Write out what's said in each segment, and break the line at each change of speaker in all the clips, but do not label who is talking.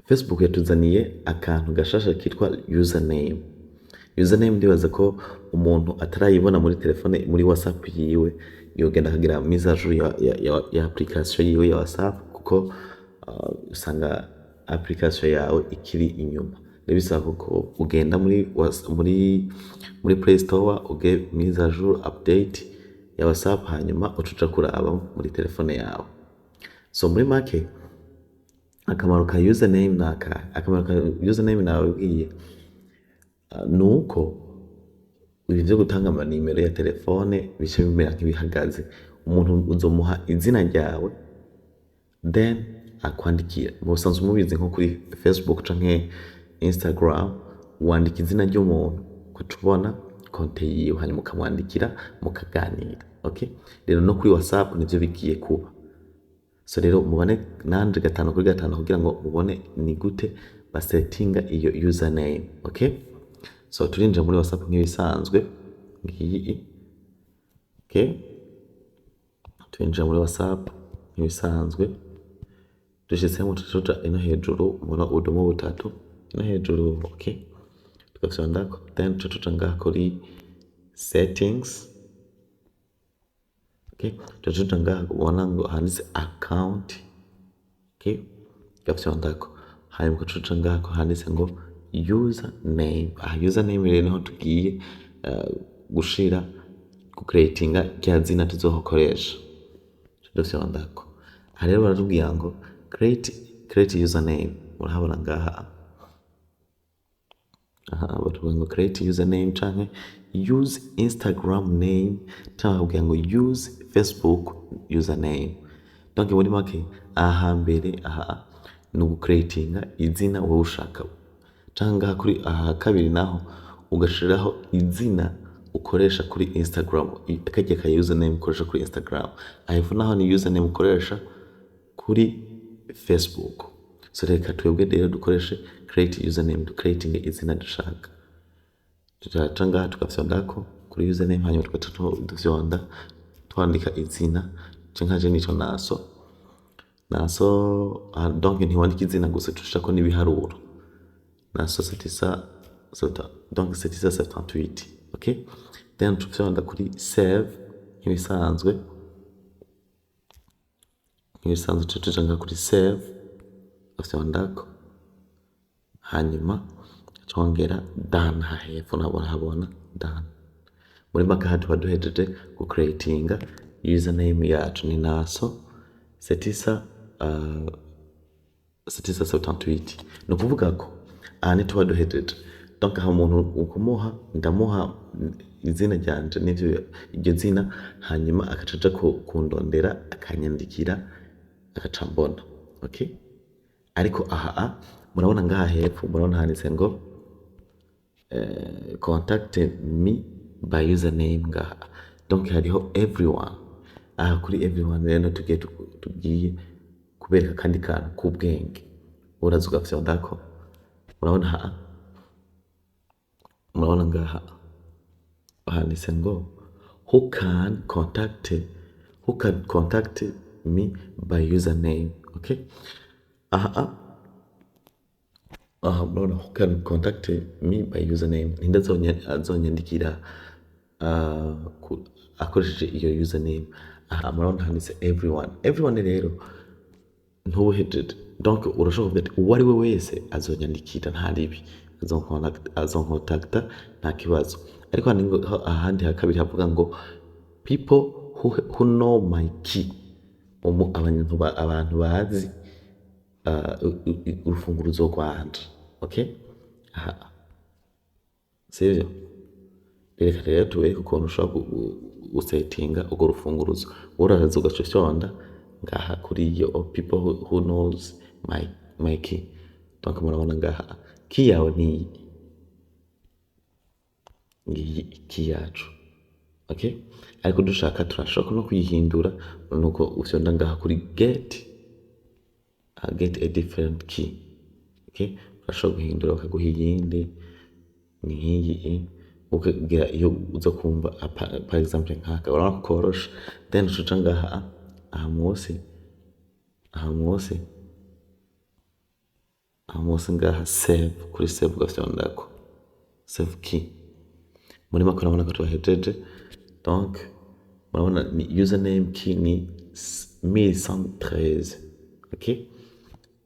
Facebook yatuzaniye akantu gashasha kitwa username. Username, ndibaza ko umuntu atarayibona muri telefone, muri WhatsApp yiwe, yogenda akagira mise à jour ya application yiwe ya WhatsApp, kuko usanga application yawe ikiri inyuma. Rero bisaba ko ugenda muri Play Store, uge mise à jour, update ya WhatsApp, hanyuma uca uja kuraba muri telefone yawe. So muri make, akamaro ka username ni akahe? Akamaro ka username nababwiye, ni uko ibi vyo gutanga amanimero ya telefone bice bimera nk'ibihagaze. Umuntu uzomuha izina ryawe, then akwandikira. Musanzwe mubizi, nko kuri Facebook canke Instagram, wandika izina ry'umuntu ugaca ubona konte yiwe, hanyuma ukamwandikira mukaganira. Okay, rero no kuri WhatsApp nivyo bigiye kuba. So rero mubane nanje gatanu kuri gatanu kugira ngo mubone ni gute basetinga iyo username. Okay, so turinjira muri WhatsApp nk'ibisanzwe, ngiyi. Okay, turinjira muri WhatsApp nk'ibisanzwe. Dushitsemo, tuja ino hejuru, mubona ubudomo butatu ino hejuru. Okay, tugafyondako, then tuca tuja ngaha kuri settings. Okay, tuca tuja ngaha ubona ngo handitse account. Okay, gafyondako, hanyuma ugaca uja ngaha handitse ngo username. Aha username rero niho tugiye gushira, gucreatinga rya zina tuzokoresha. Dufyondako aha rero, baratubwira ngo create username. Murahabona ngaha, aha batubwira ngo create username canke use Instagram name, canke bakubwira ngo use Facebook username. Donc muri make, aha hambere aha ni ugucreatinga izina wowe ushaka, canke ngaha kuri aha kabiri naho ugashiraho izina ukoresha kuri Instagram, karya ka username ukoresha kuri Instagram. Aha hepfo naho ni username ukoresha kuri Facebook. So reka twebwe rero dukoreshe create username, ducreatinge izina dushaka. Turaca ngaha tugafyondako kuri username, hanyuma tugaca dufyonda, twandika izina. Je nkaje nitwa Naso. Naso, donc ntiwandika izina gusa, tushirako n'ibiharuro. Naso setisa, donc setisa 78. Okay, then tufyonda kuri save nk'ibisanzwe. Nk'ibisanzwe tuca tuja ngaha kuri save, ugafyondako, hanyuma twongera done. Aha hepfo nabo urahabona done. Muri make, aha tuba duhejeje gucreatinga username yacu, ni Naso setisa setisa 78. Ni ukuvuga ko aha ntituba duhejeje. Donc aha umuntu ukumuha, ndamuha izina ryanje n'ivyo iryo zina, hanyuma agaca aja kundondera, akanyandikira, agaca mbona. Okay, ariko aha murabona ngaha hepfo, murabona handitse ngo contact me by username ngaha. Donc hariho everyone. Aha kuri everyone rero tugiye kubereka akandi kantu k'ubwenge. Uraza ugafyondako, murabona aha, murabona ngaha handitse ngo who can contact me by username. Okay, aha murabona who can contact me by username, ninde azonyandikira akoresheje iyo username. Aha murabona handitse everyone. Everyone rero ntubuhejeje. Donc urashobora kuvuga ati uwo ari we wese azonyandikira, nta ribi, azonkontakta, nta kibazo. Ariko ahandi ha kabiri havuga ngo people who know my key, abantu bazi urufunguruzo rwanje. Okay, aha sivyo? Reka rero tubereke ukuntu ushobora gusetinga urwo rufunguruzo. Uraza ugaca ufyonda ngaha kuri iyo people who knows my key. Donc murabona ngaha key yawe ni ngiyi, key yacu. Okay, ariko dushaka turashobora no kuyihindura, nuko ufyonda ngaha kuri get a different key. Okay, urashobora guhindura bakaguha iyindi, ni nk'iyi, ukagira iyo uza kumva. Par exemple nkaka, urabona ko koroshe. Then uca ngaha aha munsi, aha munsi, Aho munsi ngaha save, kuri save ugafyondako, save key. Muri make urabona ko tubahejeje. Donc murabona ni username key ni 1113. Ok,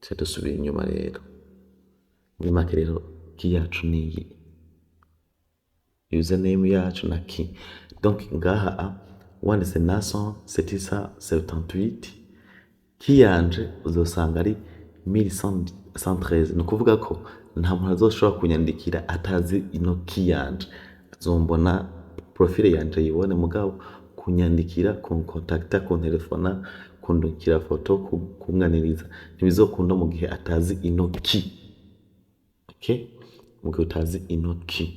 tuca dusubira inyuma rero. Muri make rero, key yacu niyi, username yacu na key. Donc ngaha wanditse Nason 778, key yanje uzosanga ari 1113. Ni ukuvuga ko nta muntu azoshobora kunyandikira atazi ino key yanje. Azombona, profile yanje yibone, mugabo kunyandikira, kunkontakta, kuntelefona, kundungikira foto, kunganiriza, ntibizokunda mu gihe atazi ino key. Okay, mu gihe utazi ino key,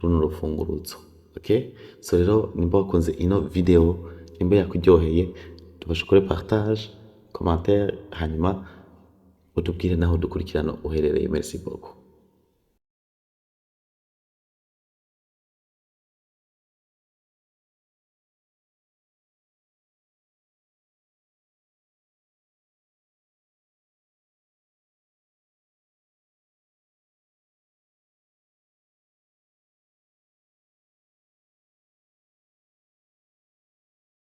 runo rufunguruzo. Okay, so rero nimba wakunze ino video, nimba yakuryoheye, tubashe ukore partage, commentaire, hanyuma utubwire naho dukurikirana uherereye. Merci beaucoup.